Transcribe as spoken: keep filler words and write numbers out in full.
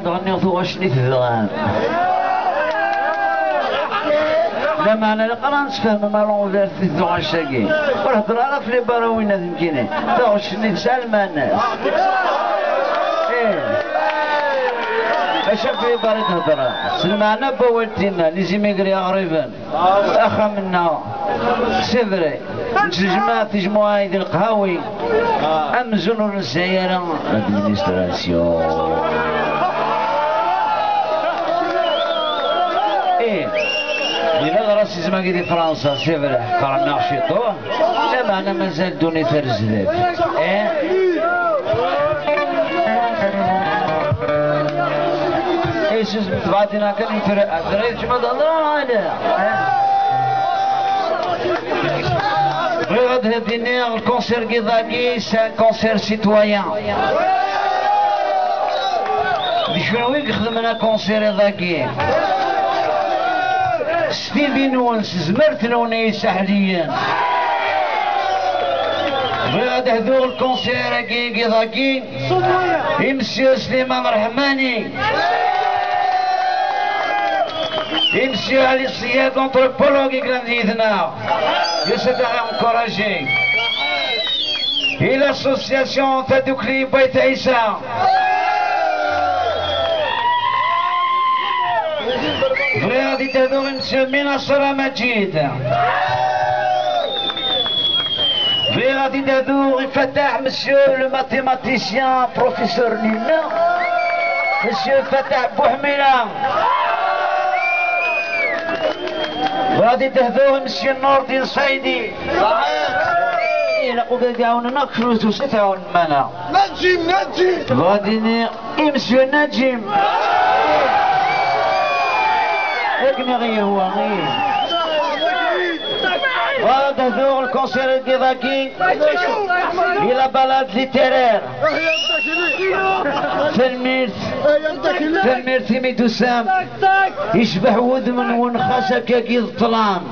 Dɣa nniɣ tuɣac-nni tedɣam. Lameɛna ilaq ara ad nessefhem ma l'envers di tuɣac-agi. Ur heddeṛ ara ɣef les barreaux-ina d nekkini. Taɣect-nni tesɛa lmeɛna-s. Ih. Maca ɣef les barreaux i d-heddeṛ. S lmeɛna n wawal d tinna, les immigrés iɣriben. Axxam-nneɣ, c'est vrai, nettejmaɛ tijmuɛin di leqhawi, amzun ur nesɛi ara l'administration. Ih, yella d racisme-agi di Fransa, c'est vrai, ḥeqren-aɣ ciṭuḥ, lameɛna mazal ddunit ar zdat. Ih. Isus mtebɛatina kan yefra, afra yekcem ad hḍreɣ ala. Bɣiɣ ad d-iniɣ, le concert n yiḍ-agi, c'est un concert citoyen. D kenwi i ixedmen akunṣir iḍ-agi. S tidi-nwen, s tezmert-nwen ay isaḥliyen. Bɣiɣ ad hduɣ lkunsir-agi, iḍ-agi, i Monsieur Sliman Rehmani, i Monsieur Ali Siyad, anthropologue, i yellan yid-neɣ. Yusa-d ad aɣ-encourager. I l'association Tadukli Bwayt Ɛisa. Bɣiɣ ad d-hduɣ i Monsieur Minasser Amajid. Bɣiɣ ad d-hduɣ i Fatah, Monsieur le mathématicien, professeur-nni-nneɣ, Monsieur Fatah Bouḥmila. Bɣiɣ ad d-hduɣ i Monsieur Nordin Saidi. Ilaq ad d-iɛawnen akk, ur tusa tɛawnem-aneɣ. Najim, Najim! Bɣiɣ ad d-iniɣ i Monsieur Najim. Akken i ɣ-yehwa, ih. Bɣiɣ ad d-hduɣ lkunsir n yiḍ-agi i la balade littéraire. Tanemmirt, tanemmirt imi d-tusam. Yecbeḥ wudem-nwen xas akkagi d ṭṭlam.